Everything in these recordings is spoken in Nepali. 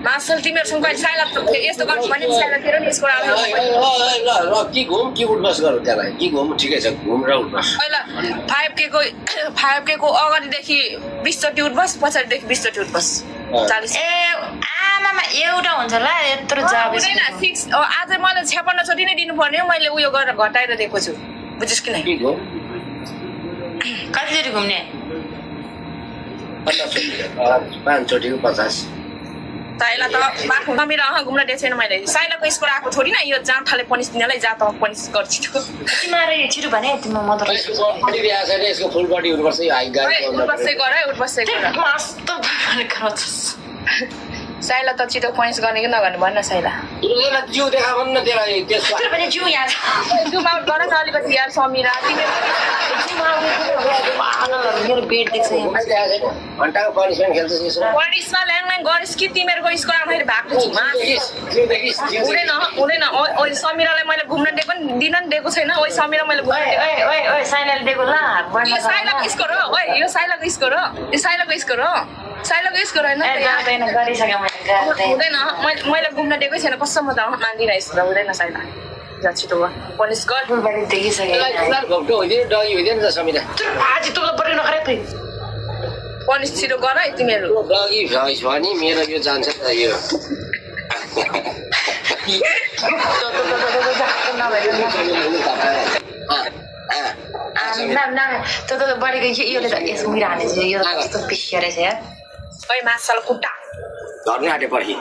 मासल तिमीहरूसँग कहिले साइला यस्तो गर्छु भने साइला तेरो नि यसको आलो ल के घुम के उठबस गरौँ त्यसलाई के घुम ठिकै छ घुम र उठबस पहिला 5K को अगाडिदेखि 20 चोटि उठबस पछाडिदेखि 20 चोटि उठबस 40 ए आमामा एउटा हुन्छ ल यत्रो जाबे हुँदैन 6 आज मैले 56 चोटि नै दिनुपर्ने हो मैले उयो गरेर घटाएर दिएको छु बुझिस् कि नै कति चोटि घुम्ने 5 चोटिको 50 साइला त बाखु नमिरा घुम्न दिएको छैन मैले साइलाको स्कोर आएको थोडी न यो जाम थाले पनिस दिनलाई जा त पनिस गर्छु तिमीहरु छिटो भने तिम्रो म त बडी बिहा छ रे यसको फुल बडी हुनुपर्छ यो हाइ गाडी उठ बस्दै गर मस्त भने खरछ साइला त छिटो पनिस गर्ने कि नगर्ने भन्न साइला तिमीले जिउ देखा भन्न त्यसलाई त्यसको त्यो पनि जिउ यहाँ जुम आउट गर न अलिकति यार समीरा मेरो पेट देख्छ घन्टाको पनिसमेन्ट खेल्छस् यसो पनिसमा ल्याङ गरिस् कि तिमीहरूको स्कोर आउँदाखेरि भएको छु हुँदैन ओ समीरालाई मैले घुम्न दिएको दिन नि दिएको छैन ओ समीरा मैले घुम्न ओइ साइनाले दिएको ल यो साइलाको स्कोर हो ओइ यो साइलाको स्कोर हो यो साइलाको स्कोर हो साइलाको स्कोर हैन हुँदैन मैले घुम्न दिएकै छैन कसम त मान्दिन यस्तो हुँदैन साइला जा छिटो भयो पनिस गर फुलबारी देखिसके घोप्टो हुँदैन डगी हुँदैन त समीरा आज तँलाई बढी नखरे पनिस छिटो गर है तिमीहरू डगी भइस भने मेरो यो जान्छ त यो त बढेको योले त यसो मिरा हाने छ यो कस्तो पिसिया रहेछ यार ओइ माछाल कुट्टा घर्न आँटे पढी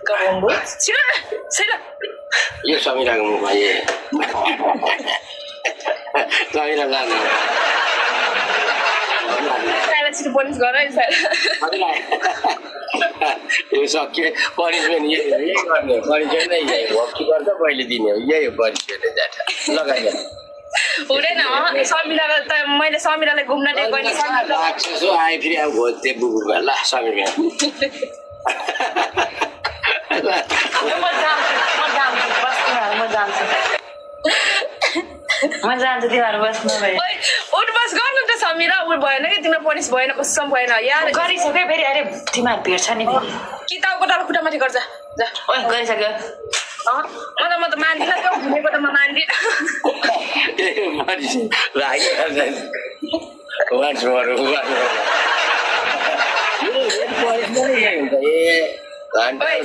गबंगु छिरा यो समीराको मुखमा ए समीरा लानु साइला छिटो पनिस गर है साइला यो सक्यो पनिसमेन्ट यही गर्ने पनिसमेन्ट नै यही भक्ति गर्छ पहिले दिने हो यही हो पनिसमेन्ट जाटा लगाइदिनु हुँदैन समीरालाई त मैले समीरालाई घुम्न दिएको नि सो आए फेरि अब त्यो बुबुमा ल समीरा म जान्छु तिमीहरू बस्नु भयो उठ बस गर्नु त समीरा उ भएन कि तिम्रो पनिस भएन कसम भएन यार गरिसक्यो फेरि अरे तिमीहरू भेट्छ नि किताबको डाल खुट्टामाथि गर्छ जा ओइ गरिसक्यो म त मान्दिनँ त्यो घुमेको त म मान्दिनँ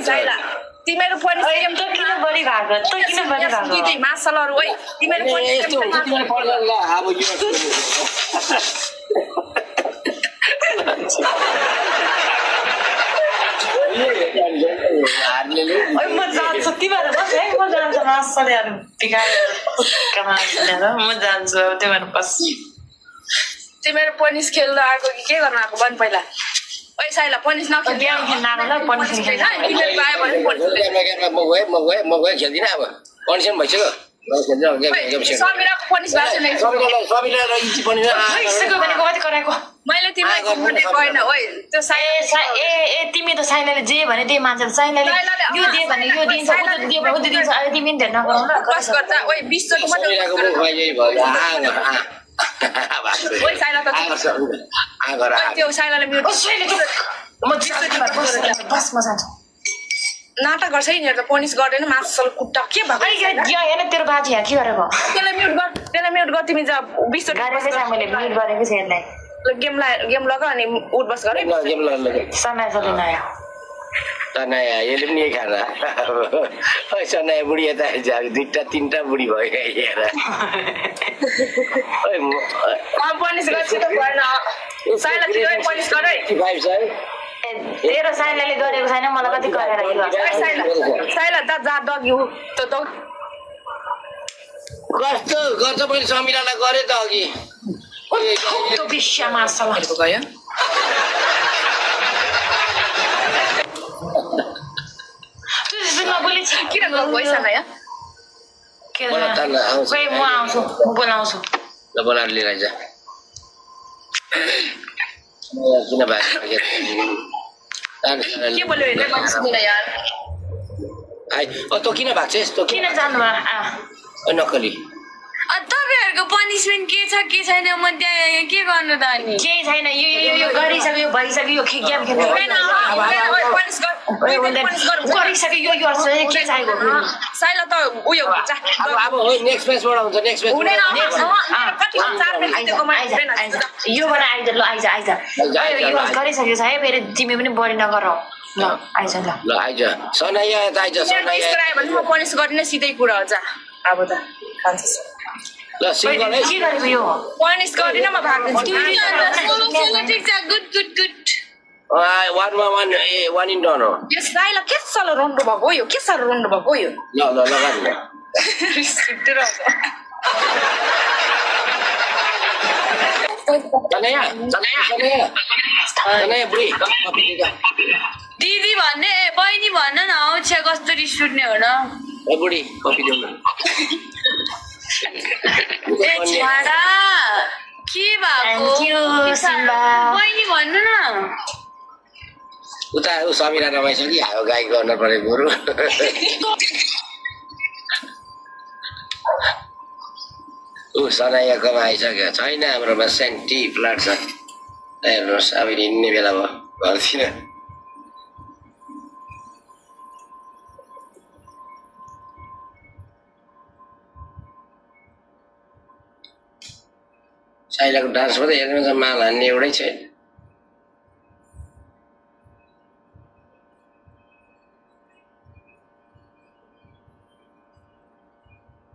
साइला तिमीहरू पनिस किन बढी भएको त किन बढी भएको मासलहरू ओइ तिमीहरू पनिस म जान्छु तिमीहरू बस है म जान्छु मासलहरू बिगारेर म जान्छु अब तिमीहरू बस तिमीहरू पनिस खेल्न आएको कि के गर्न आएको भन पहिला ओइ साइला पनिस नखेल्ने म गएँ खेल्दिनँ अब पनिसमेन्ट भइसक्यो समीराको पनिस भएको छैन मैले तिमीलाई घुम्न दिएको होइन ओइ त्यो ए तिमी त साइनाले जे भने त्यही मान्छ साइनाले यो दियो भने यो दिन्छ उयो दिन्छ अहिले तिमी पनि ध्यान नगरौ ल बस गर्दा ओइ 20 चोटि मात्र ओइ साइला त त्यो साइलाले म्युट म 20 चोटि बस म जान्छु नाटक गर्छ नि त पनिस गर्दैन मासल कुट्टा के भएको हेर तेरो बाजी यहाँ के गरेको त्यसलाई म्युट गर तिमी जा 20 चोटि मैले म्युट गरेको छैन गेम लगा अनि उठ बस गरे गेम लगा समय चले नयाँ नयाँ यसले पनि यही खाना सनाया बुढी यता दुईटा तिनटा बुढी भयो हेर पनिस गर्छ त भएन साइला तिमीले पनिस गर है 5 छ तेरो साइलाले गरेको छैन मलाई कति गरेर साइला त जा डग्यु त कस्तो गर्छ मैले समीरालाई गरे त अघि त्यो बिस्या मासलहरुको गयो किन गइसन या खै म आउँछु म बोलाउँछु ल बोलाएर लिएर आइज किन भाइ के बोल्यो हेर्दै बस्दिन यार आइ त किन भाग्छ यस्तो किन जानु नक्कली तपाईँ तिमीहरूको पनिसमेन्ट के छ के छैन म त्यहाँ के गर्नु त अनि केही छैन यो गरिसक्यो भइसक्यो यो गेम खेल्नु गरिसक्यो यो के चाहिएको साइला त उयो हुन्छ अब नेक्स्ट म्याचबाट हुन्छ नेक्स्ट म्याच योबाट आइज ल आइज यो गरिसक्यो छ है फेरि तिमी पनि बढी नगर ल आइज ल आइज सनाया आइज सनाया भने म पनिस गरिन सिधै कुरा हो जा अब त खान्छस् ल सिंगल है के गरेको यो पनिस गरिन म भाग्दिन्छु ठिक छ good good good 1 in done हो यो साइला के साह्रो रन्डो भएको यो के साह्रो रन्डो भएको यो ल लगानी बुढी दिदी भन्ने बहिनी भन्न न हौ छ्या कस्तो रिस उठ्ने हो न बुढी कफी देऊ न ए छाडा के भएको बहिनी भन्नु न उता समिरा रमाइसक्यो हावा गाई गर्न पर्ने बरु सनायाकोमा आइसक्यो छैन हाम्रोमा सेन्टी फ्ल्याट छ हेर्नुहोस् अब हिँड्ने बेला भयो घरतिर साइलाको डान्स मात्रै हेर्नु माल हान्ने एउटै छैन